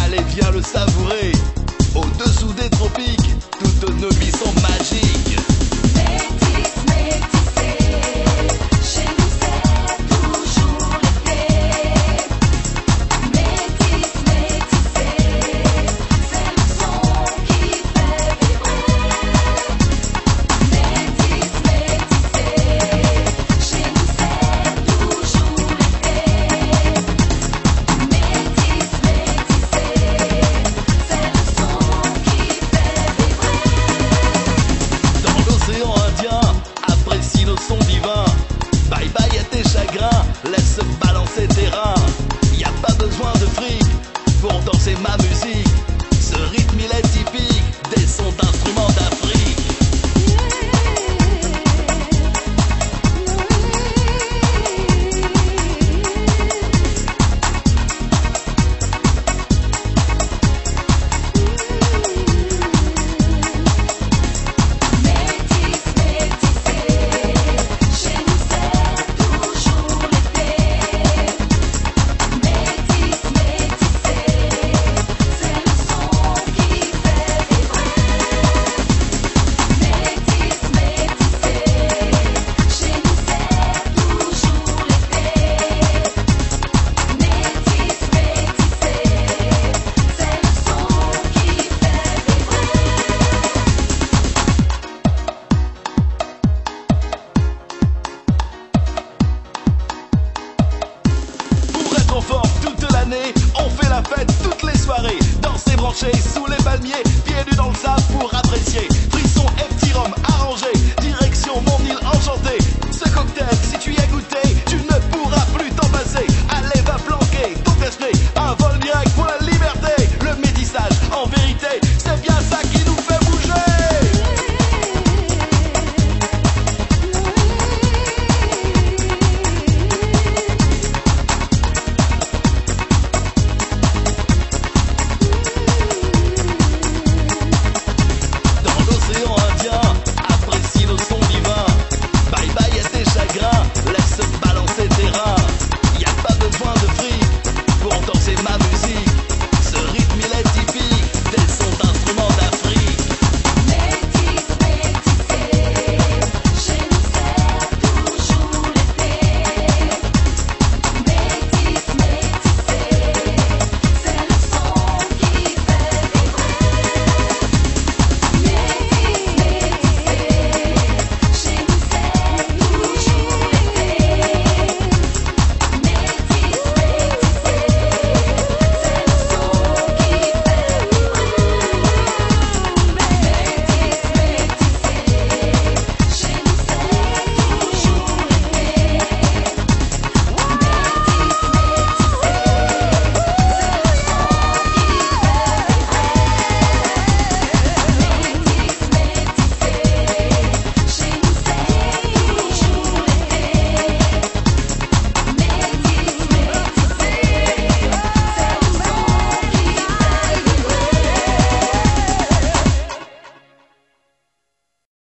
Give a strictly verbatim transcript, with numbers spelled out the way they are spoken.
Allez, viens le savourer. Au-dessous des tropiques, toutes nos nuits sont magiques. Métis, métissé, chez nous c'est toujours l'été. Métis, métissé, c'est le son qui fait vibrer. Métis, métissé, chez nous c'est toujours l'été. Métis, métissé, c'est le son qui fait vibrer. Dans l'océan Indien, apprécie nos sons divins. Bye bye à tes chagrins, laisse balancer tes reins. Y a pas besoin de fric pour danser ma musique. Ce rythme, il est typique des sons d'instruments d'Afrique. Pour être en forme toute l'année, on fait la fête toutes les soirées. Danser branché sous les palmiers, pieds nus dans le sable,